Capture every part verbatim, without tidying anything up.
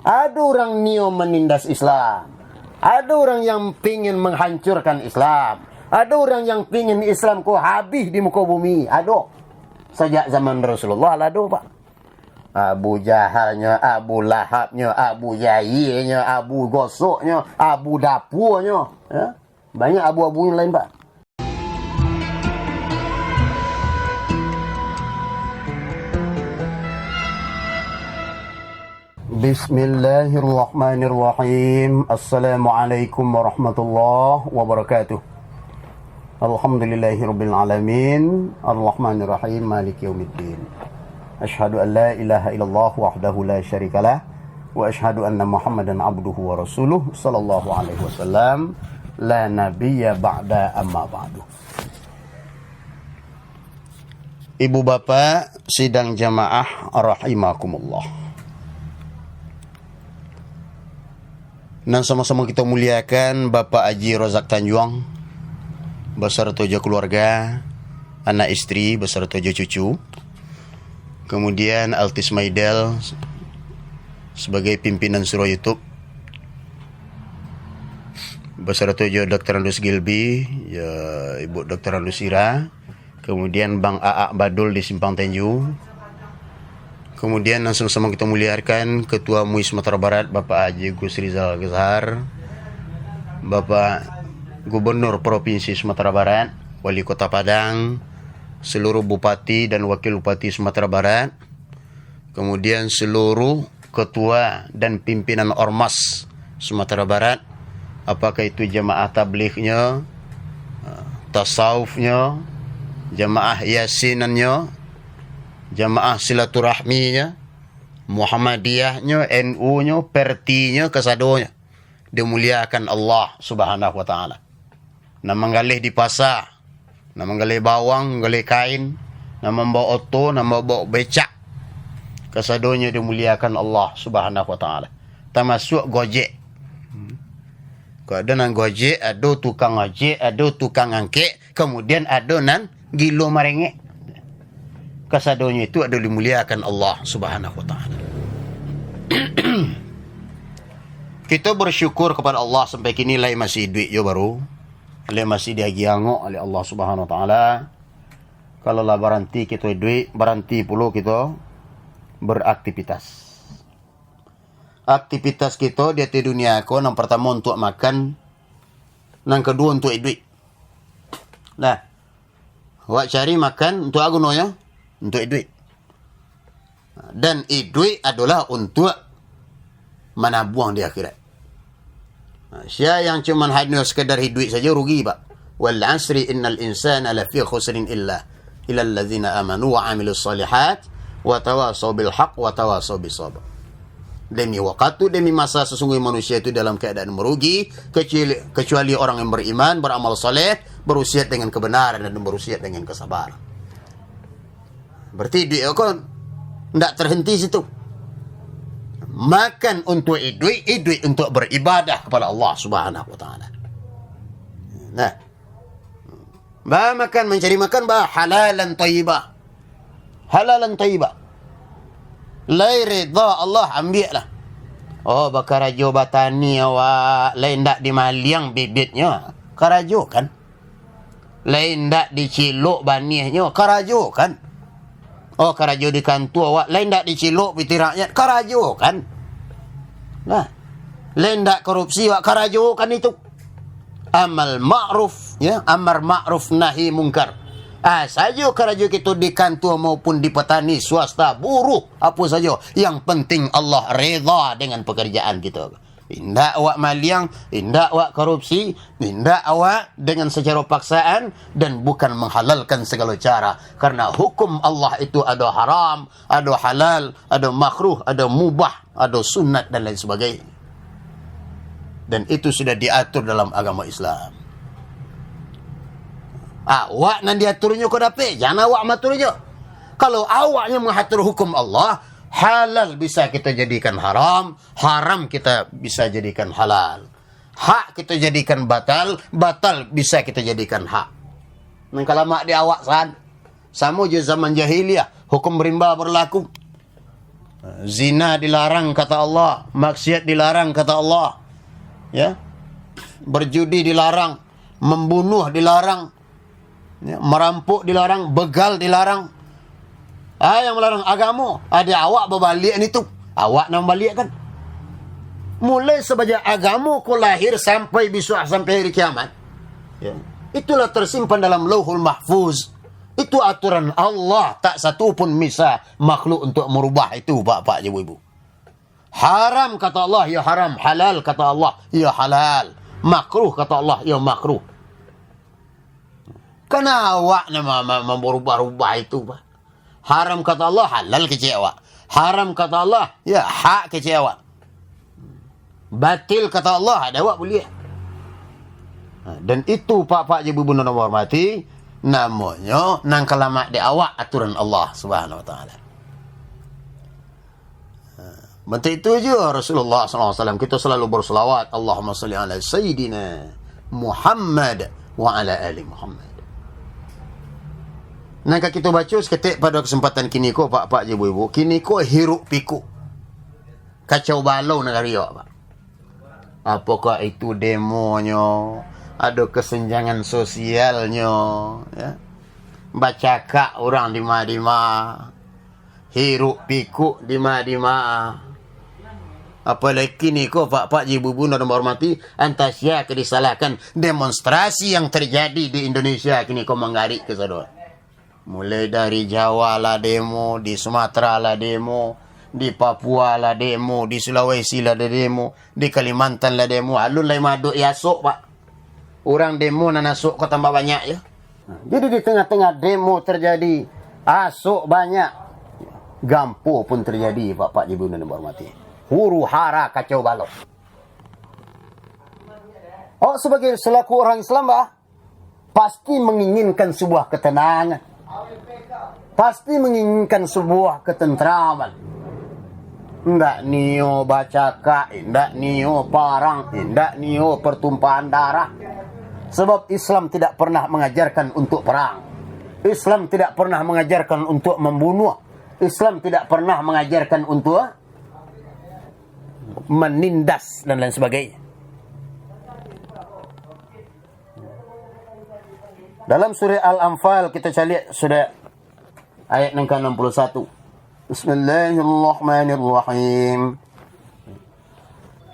Ado urang nio manindas Islam. Ado urang yang pingin manghancurkan Islam. Ado urang yang pingin Islam ko habih di muko bumi. Ado. Sajak zaman Rasulullah lah ado, Pak. Abu Jahalnyo, Abu Lahabnyo, Abu Jahienyo, Abu Gosoknyo, Abu Dapuanyo. Ya. Banyak abu-abu yang lain, Pak. Bismillahirrahmanirrahim. Assalamualaikum warahmatullahi wabarakatuh. Alhamdulillahirabbil alamin. Arrahmanirrahim. Maliki yaumiddin. Asyhadu an la ilaha illallah wahdahu la syarikalah. Wa asyhadu anna Muhammadan abduhu wa rasuluh sallallahu alaihi wasallam, la nabiyya ba'da, amma ba'du. Ibu bapak sidang jamaah rahimakumullah. Nan samo-samo kito muliakan Bapak Haji Rozak Tanjuang, basarato jo kaluarga, anak isteri, basarato jo cucu. Kemudian Altis Maidel sebagai pimpinan Surau YouTube, basarato jo Doktor Andus Gilby, jo Ibu Doktor Andus Ira, kemudian Bang Aak Badul di Simpang Tenju, kemudian nan samo-samo kito muliakan Ketua MUI Sumatera Barat, Bapak Haji Gus Rizal Gazhar, Bapak Gubernur Provinsi Sumatera Barat, Wali Kota Padang, seluruh Bupati dan Wakil Bupati Sumatera Barat, kemudian seluruh ketua dan pimpinan ormas Sumatera Barat, apakah itu jamaah tablignyo, eh, tasawufnyo, jamaah yasinannyo, jamaah silaturahminyo, Muhammadiyahnyo, NU-nyo, Pertinyo, kasadonyo dimuliakan Allah Subhanahu wa Ta'ala. Nan manggaleh di pasa, nan manggaleh bawang, manggaleh kain, nan mambaok oto, nan mambaok becak, kasadonyo dimuliakan Allah Subhanahu wa Ta'ala. Tamasuak Gojek. Kok ado nan Gojek, ado tukang ojek, ado tukang angkek, kemudian ado nan gilo marengek. Kasadonyo itu ado dimuliakan Allah Subhanahu wa Ta'ala. Kito bersyukur kepada Allah sampai kini lai masih iduik jo baru, lai masih diagiah angok oleh Allah Subhanahu wa Ta'ala. Kalau lah baranti kito iduik, baranti pulo kito beraktivitas. Aktivitas kito di ateh dunia ko, nan partamo untuak makan, nan kaduo untuak iduik. Nah, awak cari makan untuak apo gunonyo? Untuak iduik. Dan iduik adolah untuak manabuang di akhirat. Nah, sia yang cuman hanya sekadar iduik saja rugi, Pak. Wal asri innal insana lafi khusrin illa illal ladzina amanu wa amilus shalihat wa tawasau bil haq wa tawasau bis sabr. Demi waktu, demi masa, sesungguhnya manusia itu dalam keadaan merugi, kecuali, kecuali orang yang beriman, beramal saleh, berwasiat dengan kebenaran dan berwasiat dengan kesabaran. Berarti iduik ko ndak terhenti situ. Makan untuk iduik, iduik untuk beribadah kepada Allah Subhanahu wa Ta'ala. Nah, ba makan, mancari makan, ba halalan thayyibah. Halalan thayyibah. Lai rida Allah, ambiaklah. Oh, bakarajo batani awak, lai ndak dimaliang bibitnyo. Karajo kan? Lai ndak dicilok baniahnyo, karajo kan? Oh, karajo di kantua awak, lai ndak dicilok pitih rakyat, karajo kan? Nah, lai ndak korupsi awak, karajo kan itu? Amal ma'ruf, ya, amar ma'ruf nahi mungkar. Ah, sajo karajo kito di kantua maupun di patani, swasta, buruh, apo sajo, yang penting Allah reda dengan pekerjaan kito. Indak awak maliang, indak awak korupsi, indak awak dengan secara paksaan, dan bukan menghalalkan segala cara. Karena hukum Allah itu ada haram, ada halal, ada makruh, ada mubah, ada sunat, dan lain sebagainya. Dan itu sudah diatur dalam agama Islam. Awak nan diaturnyo ko dapek, jan awak maaturnyo. Kalau awaknyo mengatur hukum Allah, halal bisa kita jadikan haram, haram kita bisa jadikan halal. Hak kita jadikan batal, batal bisa kita jadikan hak. Nan kalamak di awak san. Samo jo zaman jahiliah, hukum rimba berlaku. Zina dilarang, kata Allah, maksiat dilarang, kata Allah. Ya. Berjudi dilarang, membunuh dilarang, ya, merampok dilarang, begal dilarang. Ah, yang melarang agamo, ada awak babaliak ni tu. Awak nan baliak kan. Mulai sejak agamo ko lahir sampai besok, sampai hari kiamat. Ya. Itulah tersimpan dalam Lauhul Mahfuz. Itu aturan Allah, tak satu pun bisa makhluk untuk merubah itu, bapak, ibu-ibu. Haram kata Allah, ya haram. Halal kata Allah, ya halal. Makruh kata Allah, ya makruh. Kana awak nama ma-, ma-, merubah-rubah itu, Pak. Haram kata Allah, halal kecek awak. Haram kata Allah, ya hak kecek awak. Batil kata Allah, ada awak boleh. Ha, dan itu, Pak-pak, ibu-ibu nan hormati, namonyo nan kalamak di awak aturan Allah Subhanahu Wa Taala. Ha, bantuak itu aja Rasulullah sallallahu alaihi wasallam, kita selalu berselawat, Allahumma salli ala Sayyidina Muhammad wa ala ali Muhammad. Nan ka kita baca saketek pada kesempatan kini ko, Pak-pak, ibu-ibu, kini ko hiruk pikuk. Kacau balau nagari awak, Pak. Apakah itu demonyo, ado kesenjangan sosialnyo, ya. Bacakak urang di ma-di ma, hiruk pikuk di ma-di ma. Apalagi kini ko, Pak-pak, ibu-ibu nan hormati, antah sia ka disalahkan, demonstrasi yang terjadi di Indonesia kini ko manggarik ka sado. Mulai dari Jawa lah demo, di Sumatera lah demo, di Papua lah demo, di Sulawesi lah demo, di Kalimantan lah demo, alun lai maadok asok, Pak. Urang demo nan asok ko tambah banyak, yo. Jadi, di tengah-tengah demo terjadi, asok banyak, gampo pun terjadi, Bapak Ibu nan hormati. Huru-hara kacau balau. Awak sebagai selaku orang Islam, bah, pasti menginginkan sebuah ketenangan. Pasti menginginkan sebuah ketentraman. Ndak nio bacakak, ndak nio parang, ndak nio pertumpahan darah. Sebab Islam tidak pernah mengajarkan untuk perang. Islam tidak pernah mengajarkan untuk membunuh. Islam tidak pernah mengajarkan untuk menindas dan lain sebagainya. Dalam surah Al-Anfal, kita caliak sudah ayat nan ka enam puluh satu. Bismillahirrahmanirrahim.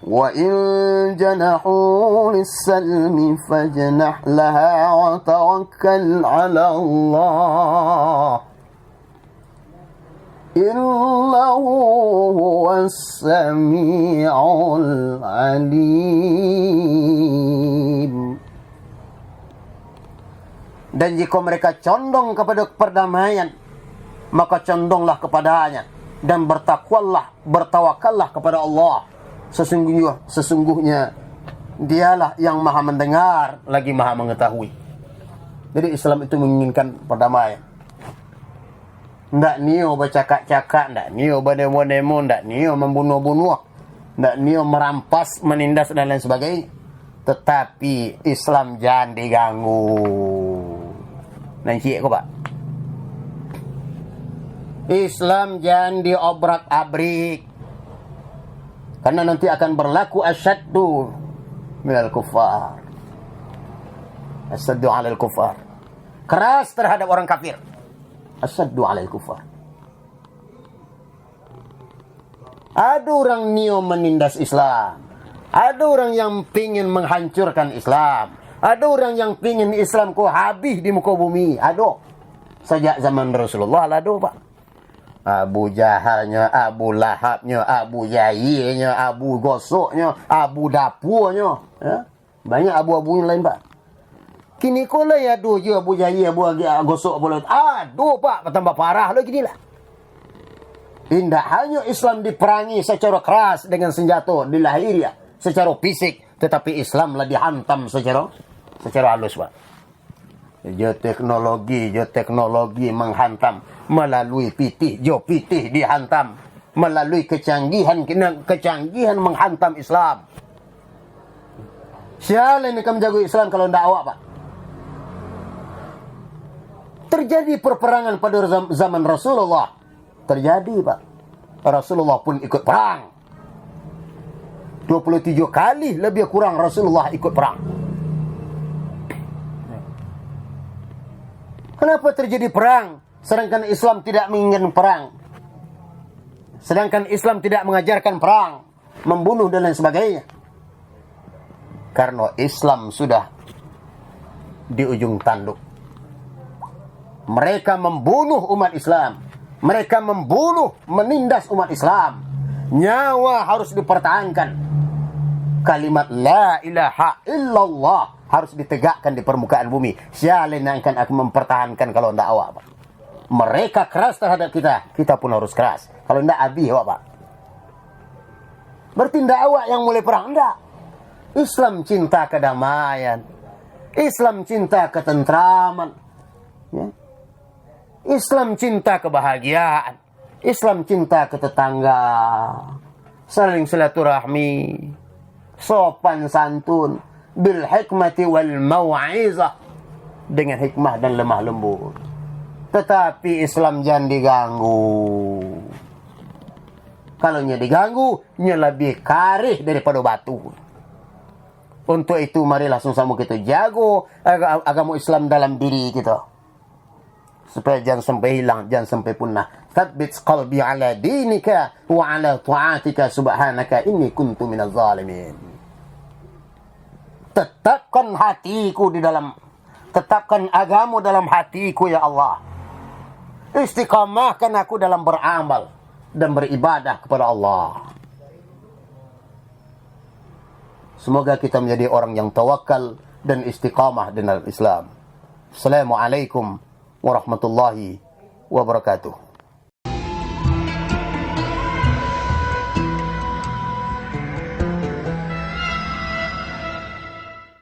Wa in janahu lis-salmi fajnah laha wa tawakkal 'ala Allah. Innahu huwas sami'ul alim. Dan jika mereka condong kepada perdamaian, maka condonglah kepadanya, dan bertakwalah, bertawakallah kepada Allah. Sesungguhnya, sesungguhnya Dialah yang Maha Mendengar, lagi Maha Mengetahui. Jadi, Islam itu menginginkan perdamaian. Ndak nio bacakak-cakak, ndak nio bademo-demo, ndak nio mambunuah-bunuah, ndak nio merampas, menindas, dan lain sebagainya. Tetapi Islam jan diganggu. Nan ciek ko, Pak. Islam jan diobrak-abrik. Karena nanti akan berlaku asyaddu minal kufar. Asyaddu alal kufar. Keras terhadap orang kafir. Asyaddu alal kufar. Ado urang nio manindas Islam. Ado urang yang pingin menghancurkan Islam. Ado urang yang pingin Islam ko habih di muko bumi. Ado. Sajak zaman Rasulullah lah ado, Pak. Abu Jahalnyo, Abu Lahabnyo, Abu Jahienyo, Abu Gosoknyo, Abu Dapuanyo. Ya. Banyak abu-abu yang lain, Pak. Kini ko lai ado je Abu Jahil, Abu Agi-, Gosok, Abu Laut. Ado, Pak, batambah parah lo kini lah. Indak hanyo Islam diperangi secara keras dengan senjato di lahiriah, secara fisik, tetapi Islam lah dihantam secara, secara halus, Pak. Jo teknologi, jo teknologi menghantam, melalui pitih, jo pitih dihantam, melalui kecanggihan, kecanggihan menghantam Islam. Sia lai nan ka manjago Islam kalau ndak awak, Pak? Terjadi perperangan pada zam-, zaman Rasulullah. Terjadi, Pak. Rasulullah pun ikut perang. Dua puluh tujuh kali lebih kurang Rasulullah ikut perang. Kenapa terjadi perang, sedangkan Islam tidak menginginkan perang? Sedangkan Islam tidak mengajarkan perang, membunuh dan lain sebagainya. Karena Islam sudah di ujung tanduk. Mereka membunuh umat Islam. Mereka membunuh, menindas umat Islam. Nyawa harus dipertahankan. Kalimat la ilaha illallah harus ditegakkan di permukaan bumi. Sia lai nan akan mempertahankan kalau ndak awak, Pak? Mereka keras terhadap kita, kita pun harus keras. Kalau ndak, abih awak, Pak. Berarti ndak awak yang mulai perang, ndak. Islam cinta kedamaian. Islam cinta ketentraman. Ya. Islam cinta kebahagiaan. Islam cinta ke tetangga. Saling silaturahmi. Sopan santun. Bil hikmati wal mau'izah. Dengan hikmah dan lemah lembut. Tetapi Islam jangan diganggu. Kalau nyo diganggu, nyo labiah kareh daripado batu. Untuk itu, marilah samo-samo kito jago aga-, agamo Islam dalam diri kito. Supaya jangan sampai hilang, jangan sampai punah. Tsabbit qalbi ala dinika wa ala ta'atika subhanaka inni kuntu minaz zalimin. Tetapkan hatiku di dalam, tetapkan agamo dalam hatiku, ya Allah. Istiqamahkan aku dalam beramal dan beribadah kepada Allah. Semoga kita menjadi orang yang tawakal dan istiqamah dalam Islam. Assalamualaikum warahmatullahi wabarakatuh.